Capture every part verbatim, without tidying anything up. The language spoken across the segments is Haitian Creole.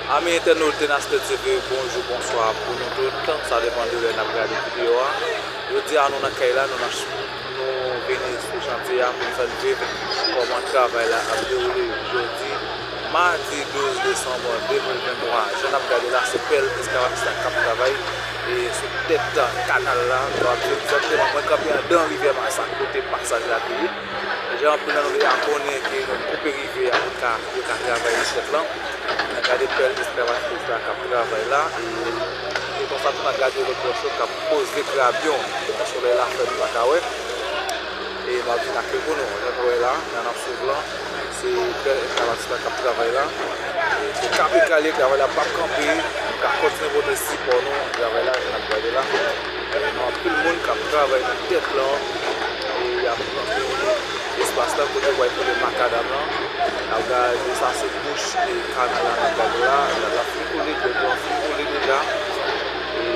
Ami entènot Tenaste T V, bonjou, bonswa pou nou tout. Sa depann de lè n ap gade videyo a. Jodi a, nou nan kay la, nou nan ch-, nou vini sou chantye a pou n fè n viv kòman travay la ap dewoule jodi, madi douz desanm de mil venntwa. Jan n ap gade la, se pèl eskavatris la k ap travay e sou tèt kanal la. Nou ap di egzakteman, mwen kanpe andan rivyè Masak, kote pasaj la te ye. Deja anpil nan nou deja konnen ke nou koupe rivyè a pou ka, yo ka travay nan tèt lan. N a gade pèl eskavatris la k ap travay la, e, e konsa tou n a gade lòt bò yo k ap poze grabyon. Solèy la fè nou pa ka wè. E m ap vin ak yo pou nou. Jan nou wè la, jan n ap swiv lan, se pèl eskavatris la k ap travay la. E se kapikal ye, travay la p ap kanpe. Nou ka kontinye pote sipò nou, travay la, jan n ap gade la. E gen anpil moun k ap travay nan tèt lan. E y ap ranpli espas la kote yo pral koule makadam lan. N ap gade sa se bouch e kanal la n ap gade la. Kanal la fin koule, beton an fin koule deja. E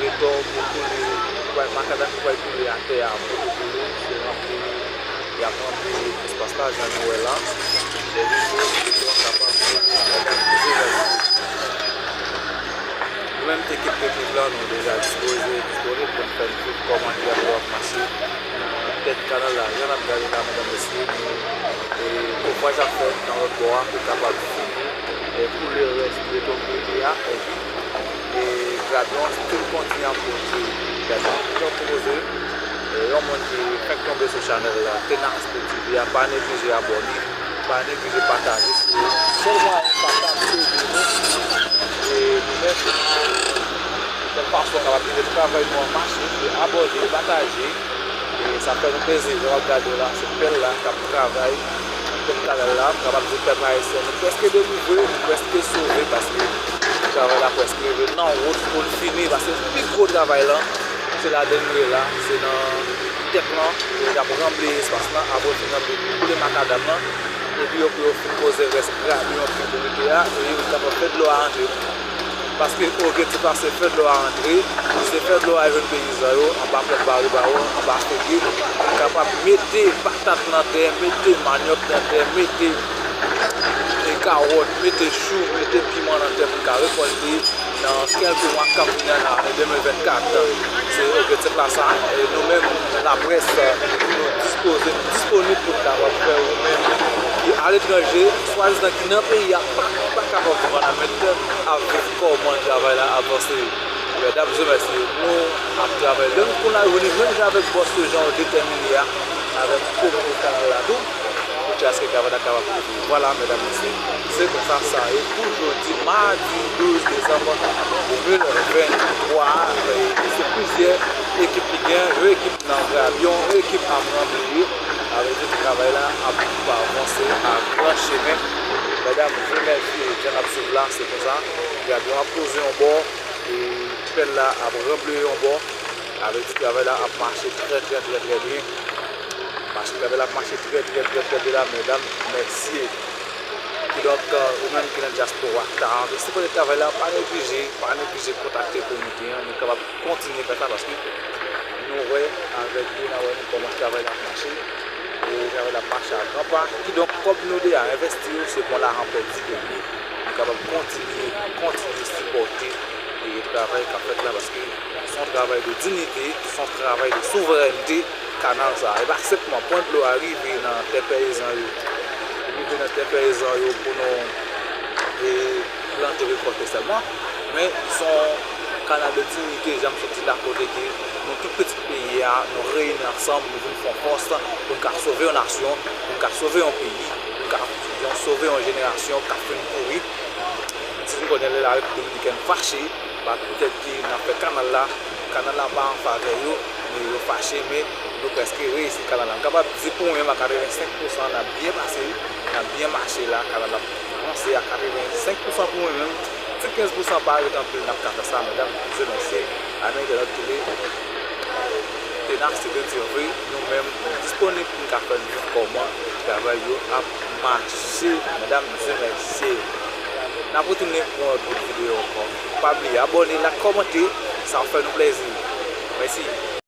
beton pou koule, pou pral makadam ki pral koule atè a, pou koule, se ranpli, y ap ranpli espas la, jan nou wè la. Depi pou beton an kapab koule, makadam koule. Nou menm ekip teknik lan, nou deja dispoze, disponib pou n fè n viv kòman travay yo ap mache nan tèt kanal la. Jan n ap gade la, medam, mesye, nou, e, kouvwaj ap fèt nan lòt bò a pou kapab fini, e, koule rès beton ki rete a, epi, e, grabyon an still kontinye ap poze. Grabyon an toujou ap poze. E, yon moun ki fèk tonbe sou chanèl la, Tenaste T V a, pa neglije abòne. Pa neglije pataje, se sèl mwayen pataje ede nou. E nou menm, sèl fason nou kapab ede travay nou an mache, se abòne, pataje. E sa fè nou plezi, jan w ap gade w la, se pèl la k ap travay, pèl kanal la, m kapab di pèp ayisyen, nou prèske delivre, nou prèske sove, paske travay la prèske rive nan wout pou l fini, paske pi gwo travay lan, se ladan l ye la, se nan tèt lan, pou y ap ranbli espas lan, apre fin ranbli koule makadam lan, epi yo pou yo fin poze rès grabyon ki pou rete a, e yo kapab fè dlo a antre. Paske objektif la se fè dlo a antre, se fè dlo a jwenn peyizan yo, anba plant baribawo, anba figi, kapab mete patat nan tè, mete manyòk nan tè, mete e kawòt, mete chou, mete piman nan tè pou n ka rekòlte nan kèlke mwa k ap vini an nan ane de mil vennkat. Se objektif la sa. E nou menm, laprès, nou dispoze, nou disponib pou n kapab fè ou menm ki aletranje, swadizan ki nan peyi a, pa, pa kapab viv an Ayiti, ap viv kòman travay la ap vanse. Medam e mesye, nou ap travay. Lè nou konn al reyini menm jan avèk bòs yo, jan yo detèmine a, avèk pwomotè kanal la tou, pou ke aske travay la kapab rive. Vwala, medam, mesye, se konsa sa ye pou jodi, madi douz desanm de mil venntwa a. E se plizyè ekip ki gen, yon ekip nan grabyon, yon ekip ap ranbli, sa vle di travay la ap avanse a gran chemen. Medam e mesye, jan n ap swiv la, se konsa. Grabyon ap poze yon bò, e pèl la ap ranbli yon bò. Sa vle di travay la ap mache trè, trè, trè, trè byen. Mache, travay la ap mache trè, trè, trè, trè byen la, medam, mesye. Kidonk, ou menm ki nan dyaspora, ta anvi sipòte travay la, pa neglije, pa neglije kontakte komite an, nou kapab kontinye fè sa, paske nou wè avèk nou, n a wè nou kòman travay la ap mache. E travay la ap mache a gran pa. Kidonk, kòb nou deja envesti yo, se pa yon lajan pèdi ke l ye. Nou kapab kontinye, kontinye sipòte e travay k ap fèt la, paske se yon travay de diyite, se yon travay de souverènte, kanal sa a. E pa senpman pwent dlo a rive nan tè peyizan yo. Rive nan tè peyizan yo pou nou, e, plante, rekòlte sèlman, men se yon kanal de diyite, jan m sot di la, kote ke nou tout pitit peyi a, nou reyini ansanm, nou vin fè yon fòs pou n ka sove yon nasyon, pou n ka sove yon peyi, pou n ka, yon, sove yon jenerasyon k ap fin pouri. Si nou konnen lè la Repiblik Dominikèn fache, ba, poutèt ke n ap fè kanal la, kanal la pa an favè yo, men yo fache, men nou prèske reyisi kanal la. M kapab di pou mwen menm a katrevensenk pousan n ap byen pase, n ap byen mache la, kanal la ap vanse a katrevensenk pousan pou mwen menm. Si kenz pousan pa ret anpil, n ap ka fè sa, medam e mesye, ami entènot tele, Tenaste T V, nou menm, nou disponib pou n ka fè n viv kòman travay yo ap mache, medam e mesye. N ap retounen pou yon lòt bout videyo ankò. Pa bliye abòne, like, kòmante, sa ap fè nou plezi. Mèsi.